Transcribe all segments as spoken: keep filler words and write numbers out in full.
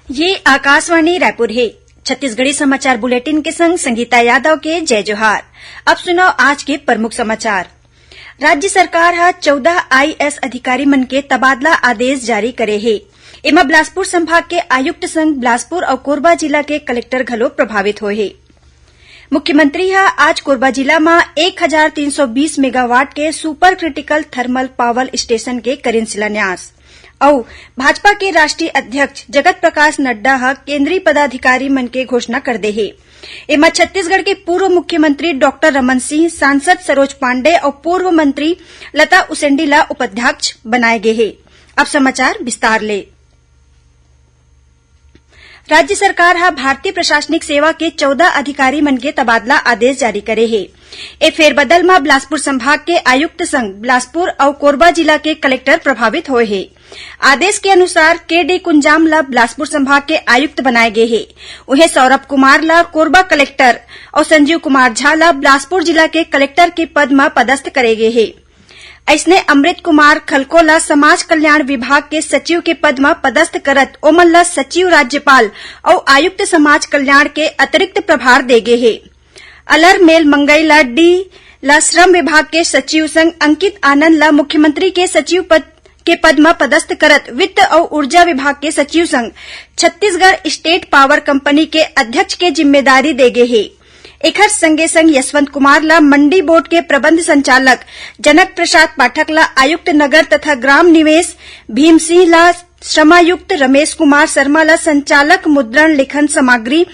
ये आकाशवाणी रायपुर हे। छत्तीसगढ़ी समाचार बुलेटिन के संग संगीता यादव के जय जोहार। अब सुनव आज के प्रमुख समाचार। राज्य सरकार ह चौदह आईएएस अधिकारी मन के तबादला आदेश जारी करे हे। एमा बिलासपुर संभाग के आयुक्त संग बिलासपुर अउ कोरबा जिला के कलेक्टर घलो प्रभावित होए हे। मुख्यमंत्री ह आज कोरबा जिला म एक हजार तीन सौ बीस मेगावाट के super critical thermal power station के करिन शिलान्यास। अउ भाजपा के राष्ट्रीय अध्यक्ष जगत प्रकाश नड्डा ह केंद्रीय पदाधिकारी मन के घोषणा कर दे हे। एमा छत्तीसगढ़ के पूर्व मुख्यमंत्री डॉक्टर रमन सिंह, सांसद सरोज पांडे अउ पूर्व मंत्री लता उसेंडी ला उपाध्यक्ष बनाए गे हे। अब समाचार विस्तार ले। राज्य सरकार ह भारतीय प्रशासनिक सेवा के चौदह अधिकारी मन के तबादला आदेश जारी करे हे। ए फेरबदल म बिलासपुर संभाग के आयुक्त संग बिलासपुर अउ कोरबा जिला के कलेक्टर प्रभावित होए हे। आदेश के अनुसार के डी कुंजाम ल बिलासपुर संभाग के आयुक्त बनाए गे हे। उहें सौरभ कुमार ल कोरबा कलेक्टर अउ संजीव कुमार झा ल बिलासपुर जिला के कलेक्टर के पद म पदस्थ करे गे हे। अइसने अमृत कुमार खलको ल समाज कल्याण विभाग के सचिव के पद म पदस्थ करत ओमन ल सचिव राज्यपाल अउ आयुक्त समाज कल्याण के अतिरिक्त प्रभार दे गे हे। अलर मेल मंगई ल डी ल श्रम विभाग के सचिव संग अंकित आनंद ल मुख्यमंत्री के सचिव पद के पद म पदस्थ करत वित्त अउ ऊर्जा विभाग के सचिव संग छत्तीसगढ़ स्टेट पावर कंपनी के अध्यक्ष के जिम्मेदारी दे गे हे। एखर संगे संग यशवंत कुमार ल मंडी बोर्ड के प्रबंध संचालक, जनक प्रसाद पाठक ल आयुक्त नगर तथा ग्राम निवेश, भीम सिंह ल श्रमायुक्त, रमेश कुमार शर्मा ल संचालक मुद्रण लेखन सामग्री,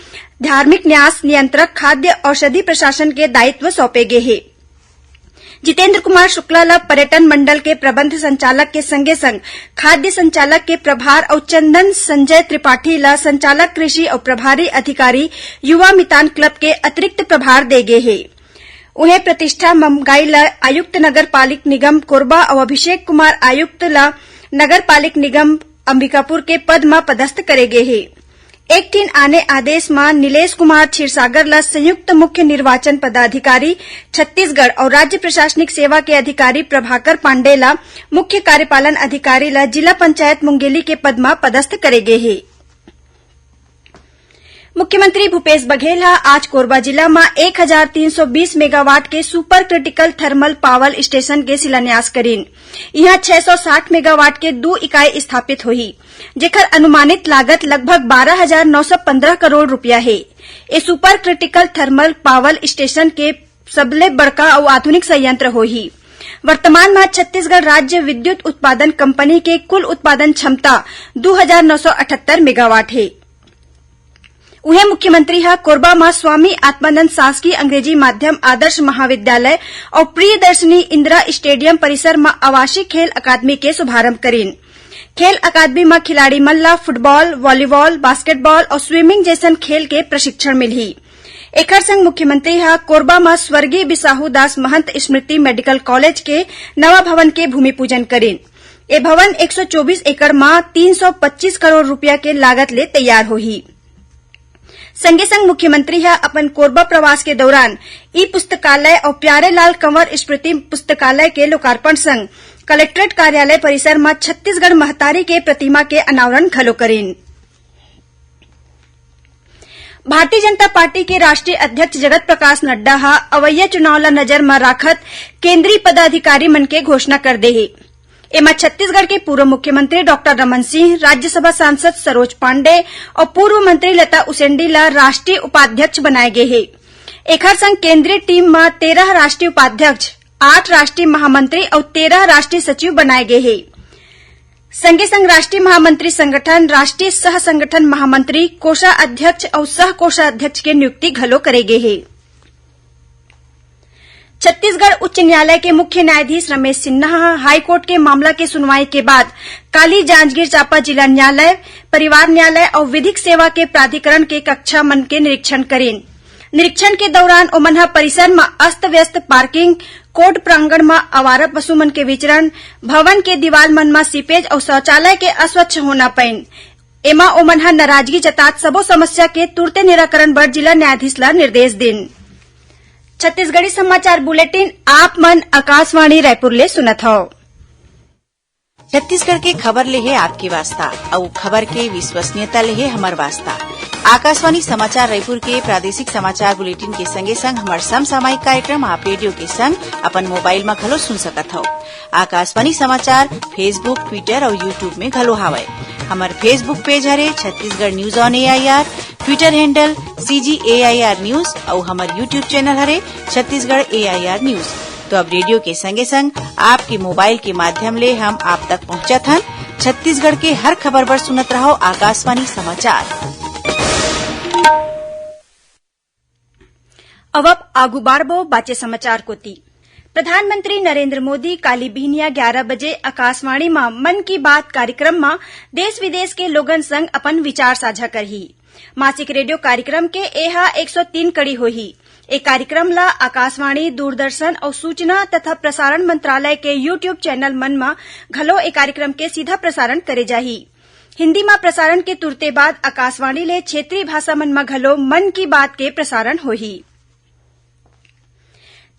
धार्मिक न्यास नियंत्रक, खाद्य औषधि प्रशासन के दायित्व सौंपे गे हे। जितेंद्र कुमार शुक्ला ल पर्यटन मंडल के प्रबंध संचालक के संगे संग खाद्य संचालक के प्रभार अउ चंदन संजय त्रिपाठी ल संचालक कृषि अउ प्रभारी अधिकारी युवा मितान क्लब के अतिरिक्त प्रभार दे गे हे। उहें प्रतिष्ठा ममगाई ल आयुक्त नगर पालिक निगम कोरबा अउ अभिषेक कुमार आयुक्त ल नगर पालिक निगम अंबिकापुर के पद म पदस्थ करे गे हे। एक ठिन आने आदेश म नीलेश कुमार क्षीरसागर ल संयुक्त मुख्य निर्वाचन पदाधिकारी छत्तीसगढ़ अउ राज्य प्रशासनिक सेवा के अधिकारी प्रभाकर पांडे ल मुख्य कार्यपालन अधिकारी ल जिला पंचायत मुंगेली के पद म पदस्थ करे गे हे। मुख्यमंत्री भूपेश बघेल ह आज कोरबा जिला म एक हजार तीन सौ बीस मेगावाट के super critical thermal power station के शिलान्यास करीन। इहां छह सौ साठ मेगावाट के दू इकाई स्थापित होही, जेखर अनुमानित लागत लगभग बारह हजार नौ सौ पंद्रह करोड़ रुपया हे। ए super critical thermal power station के सबले बड़का अउ आधुनिक संयंत्र होही। वर्तमान म छत्तीसगढ़ राज्य विद्युत उत्पादन कंपनी के कुल उत्पादन क्षमता दू हजार नौ सौ अठहत्तर मेगावाट हे। उहें, मुख्यमंत्री ह कोरबा म स्वामी आत्मानंद शासकीय अंग्रेजी माध्यम आदर्श महाविद्यालय अउ प्रियदर्शनी इंदिरा स्टेडियम परिसर म आवासीय खेल अकादमी के शुभारंभ करीन। खेल अकादमी म खिलाड़ी मन ल फुटबॉल, वॉलीबॉल, बास्केटबॉल अउ स्वीमिंग जइसन खेल के प्रशिक्षण मिलही। एखर संग मुख्यमंत्री ह कोरबा म स्वर्गीय बिसाहू दास महंत स्मृति मेडिकल कॉलेज के नवा भवन के भूमि पूजन करीन। ए भवन एक सौ चौबीस एकड़ म तीन सौ पच्चीस करोड़ रुपया के लागत ले तैयार होही। संगे संग मुख्यमंत्री ह अपन कोरबा प्रवास के दौरान ई पुस्तकालय अउ प्यारेलाल कंवर स्मृति पुस्तकालय के लोकार्पण संग कलेक्ट्रेट कार्यालय परिसर म छत्तीसगढ़ महतारी के प्रतिमा के अनावरण घलो करीन। भारतीय जनता पार्टी के राष्ट्रीय अध्यक्ष जगत प्रकाश नड्डा ह अवइया चुनाव ल नजर म राखत केंद्रीय पदाधिकारी मन के घोषणा कर दे हे। एमा छत्तीसगढ़ के पूर्व मुख्यमंत्री डॉक्टर रमन सिंह, राज्यसभा सांसद सरोज पांडे अउ पूर्व मंत्री लता उसेंडी ल राष्ट्रीय उपाध्यक्ष बनाए गे हे। एखर संग केंद्रीय टीम म तेरह राष्ट्रीय उपाध्यक्ष, आठ राष्ट्रीय महामंत्री अउ तेरह राष्ट्रीय सचिव बनाए गे हे। संगे संग राष्ट्रीय महामंत्री संगठन, राष्ट्रीय सह संगठन महामंत्री, कोषाध्यक्ष अउ सह कोषाध्यक्ष के नियुक्ति घलो करे गे हे। छत्तीसगढ़ उच्च न्यायालय के मुख्य न्यायाधीश रमेश सिन्हा ह हाईकोर्ट के मामला के सुनवाई के बाद काली जांजगीर चांपा जिला न्यायालय, परिवार न्यायालय अउ विधिक सेवा के प्राधिकरण के कक्षा मन के निरीक्षण करीन। निरीक्षण के दौरान ओमन ह परिसर म अस्त व्यस्त पार्किंग, कोर्ट प्रांगण म आवारा पशु मन के विचरण, भवन के दीवाल मन म सीपेज अउ शौचालय के अस्वच्छ होना पाइन। एमा ओमन ह नाराजगी जतात सबो समस्या के तुरते निराकरण बर जिला न्यायाधीश ल निर्देश दिन। छत्तीसगढ़ी समाचार बुलेटिन आप मन आकाशवाणी रायपुर ले सुनत हव। छत्तीसगढ़ के खबर ले हे आपके वास्ता, अउ खबर के विश्वसनीयता ले हे हमर वास्ता। आकाशवाणी समाचार रायपुर के प्रादेशिक समाचार बुलेटिन के संगे संग हमर समसामयिक कार्यक्रम आप रेडियो के संग अपन मोबाइल म घलो सुन सकत हव। आकाशवाणी समाचार Facebook, Twitter अउ YouTube में घलो हावय। हमर Facebook पेज हरे Chhattisgarh news on AIR, Twitter handle CG AIR news अउ हमर YouTube चैनल हरे छत्तीसगढ़ एआईआर न्यूज। तो अब रेडियो के संगे संग आपके मोबाइल के माध्यम ले हम आप तक पहुंचत हन। छत्तीसगढ़ के हर खबर बर सुनत रहव आकाशवाणी समाचार। अब, अब आगू बाढ़बो बाचे समाचार कोति। प्रधानमंत्री नरेंद्र मोदी काली बिहनिया ग्यारा बजे आकाशवाणी म मन की बात कार्यक्रम म देश विदेश के लोगन संग अपन विचार साझा करही। मासिक रेडियो कार्यक्रम के एहा एक सौ तीन कड़ी होही। ए कार्यक्रम ल आकाशवाणी, दूरदर्शन अउ सूचना तथा प्रसारण मंत्रालय के YouTube चैनल मन म घलो ए कार्यक्रम के सीधा प्रसारण करे जाही। हिंदी म प्रसारण के तुरते बाद आकाशवाणी ले क्षेत्रीय भाषा मन म घलो मन की बात के प्रसारण होही।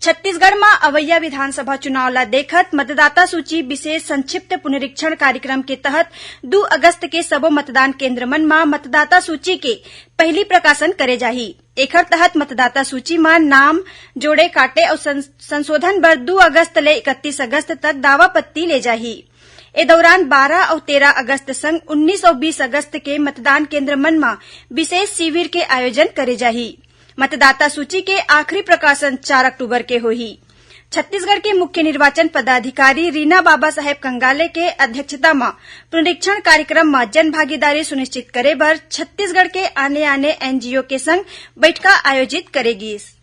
छत्तीसगढ़ म अवइया विधानसभा चुनाव ल देखत मतदाता सूची विशेष संक्षिप्त पुनरीक्षण कार्यक्रम के तहत दू अगस्त के सबो मतदान केंद्र मन म मतदाता सूची के पहिली प्रकाशन करे जाही। एखर तहत मतदाता सूची म नाम जोड़े, काटे अउ सं-, संशोधन बर दू अगस्त ले इकतीस अगस्त तक दावा पत्ती ले जाही। ए दौरान बारह अउ तेरह अगस्त संग उन्नीस अउ बीस अगस्त के मतदान केंद्र मन म विशेष शिविर के आयोजन करे जाही। मतदाता सूची के आखिरी प्रकाशन चार अक्टूबर के होही। छत्तीसगढ़ के मुख्य निर्वाचन पदाधिकारी रीना बाबा साहेब कंगाले के अध्यक्षता म पुनरीक्षण कार्यक्रम म जनभागीदारी सुनिश्चित करे बर छत्तीसगढ़ के आने-आने एनजीओ के संग बइठका आयोजित करे गीस।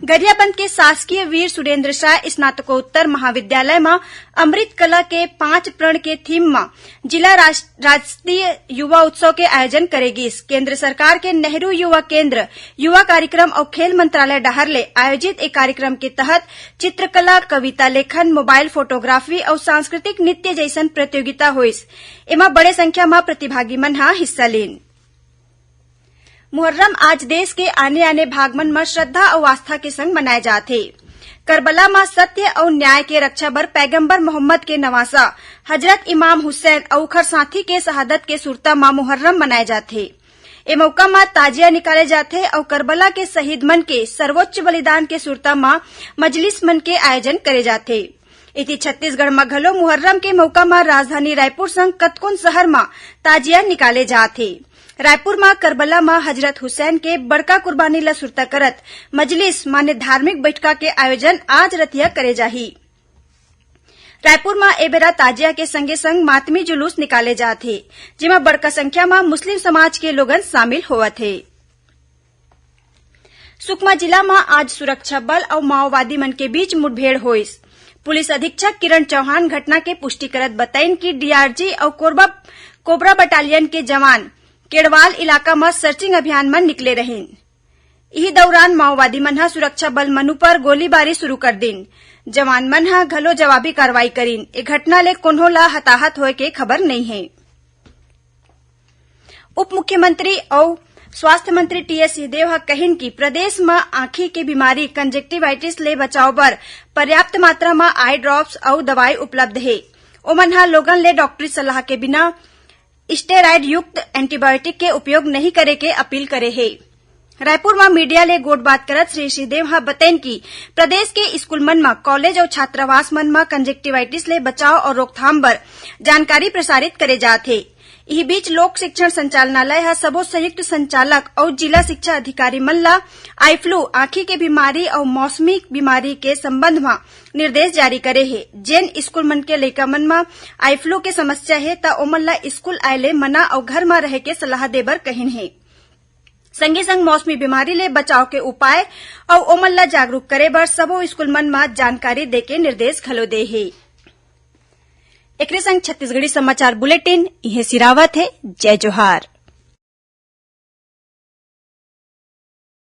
गरियाबंद के शासकीय वीर सुरेंद्र साय स्नातकोत्तर महाविद्यालय म अमृत कला के पांच प्रण के थीम म जिला रास-, राष्ट्रीय युवा उत्सव के आयोजन करे गीस। केंद्र सरकार के नेहरू युवा केंद्र, युवा कार्यक्रम अउ खेल मंत्रालय डहार ले आयोजित ए कार्यक्रम के तहत चित्रकला, कविता लेखन, मोबाइल फोटोग्राफी अउ सांस्कृतिक नृत्य जइसन प्रतियोगिता होइस। एमा बड़े संख्या म प्रतिभागी मन ह हिस्सा लीन। मुहर्रम आज देश के आने-आने भाग मन म श्रद्धा अउ आस्था के संग मनाए जात हे। करबला म सत्य अउ न्याय के रक्षा बर पैगंबर मोहम्मद के नवासा हजरत इमाम हुसैन अउ उखर साथी के शहादत के सुरता म मुहर्रम मनाए जात हे। ए मउका म ताजिया निकाले जात हे अउ करबला के शहीद मन के सर्वोच्च बलिदान के सुरता म मजलिस मन के आयोजन करे जात हे। इति छत्तीसगढ़ म घलो मुहर्रम के मउका म राजधानी रायपुर संग कतकोन शहर म ताजिया निकाले जात हे। रायपुर म करबला म हजरत हुसैन के बड़का कुर्बानी ल सुरता करत मजलिस माने धार्मिक बइठका के आयोजन आज रतिया करे जाही। रायपुर म ए बेरा ताजिया के संगे संग मातमी जुलूस निकाले जात हे, जेमा बड़का संख्या म मुस्लिम समाज के लोगन शामिल होवत हे। सुकमा जिला म आज सुरक्षा बल अउ माओवादी मन के बीच मुठभेड़ होइस। पुलिस अधीक्षक किरण चौहान घटना के पुष्टि करत बतइन कि डीआरजी अउ कोरबा, कोबरा बटालियन के जवान केड़वाल इलाका म सर्चिंग अभियान म निकले रहिन। इही दउरान माओवादी मन ह सुरक्षा बल मन उपर गोलीबारी शुरू कर दिन। जवान मन ह घलो जवाबी कार्रवाई करिन। ए घटना ले कोनो ल हताहत होय के खबर नइ हे। उप मुख्यमंत्री अउ स्वास्थ्य मंत्री टीएस सिंहदेव ह कहिन कि प्रदेश म आंखी के बीमारी कंजक्टिवाइटिस ले बचाव बर पर्याप्त मात्रा म आई ड्रॉप्स अउ दवाई उपलब्ध हे। ओमन ह लोगन ले डॉक्टरी सलाह के बिना स्टेरॉइड युक्त एंटीबायोटिक के उपयोग नहीं करे के अपील करे हे। रायपुर म मीडिया ले गोठबात करत श्री सिंहदेव ह बतइन कि प्रदेश के स्कूल मन म, कॉलेज अउ छात्रावास मन म कंजक्टिवाइटिस ले बचाव अउ रोकथाम बर जानकारी प्रसारित करे जात हे। इही बीच लोक शिक्षण संचालनालय ह सबो संयुक्त संचालक अउ जिला शिक्षा अधिकारी मन ल आई फ्लू, आंखी के बीमारी अउ मौसमी बीमारी के संबंध म निर्देश जारी करे हे। जेन स्कूल मन के लइका मन म आई फ्लू के समस्या हे, त ओमन ल स्कूल आए ले मना अउ घर म रहे के सलाह दे बर कहिन हे। संगे संग मौसमी बीमारी ले बचाव के उपाय अउ ओमन ल जागरूक करे बर सबो स्कूल मन म जानकारी दे के निर्देश घलो दे हे। एकरे संग छत्तीसगढ़ी समाचार बुलेटिन इहें सिरावत हे। जय जोहार।